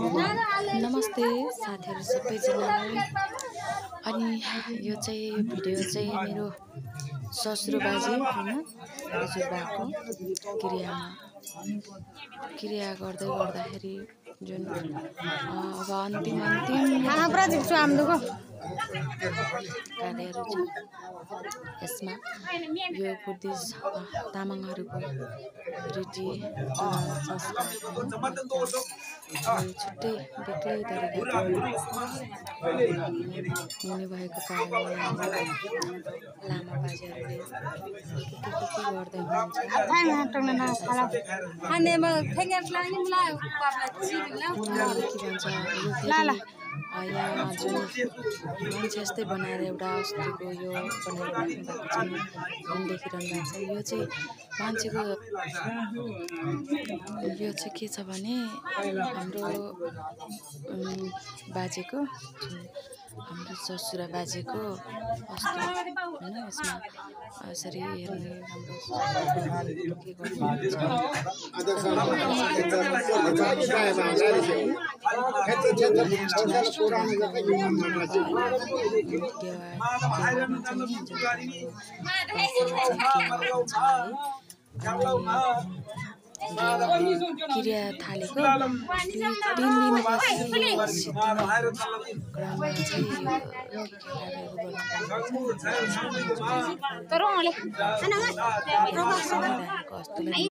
नमस्ते साथीहरु सबैजनालाई। अनि यो भिडियो मेरो ससुरबाजी हैन हजुरबाको क्रिया गर्दाखेरि जुन अब अन्तिम कार्यहरु छ यसमा यो बुद्धिस्ट तामाङहरुको रीति संस्कार छुट्टै बेग्लै तरिकाले हुने भएको कारणले लामा बाजेहरुले के गर्दै हुनुहुन्छ यहाँ जुन मान्छे जस्तै बनाएर एउटा अस्तिको यो बनाएर राख्नु भएको छ जुन देखिरहनु भएको छ यो मान्छेको यो के छ भने हाम्रो बाजेको हाम्रो ससुरा बाजेको अस्तु हैन यसमा यसरी हेर्ने हाम्रो के गर्नुहुन्छ क्रिया थालेको 3 दिनपछि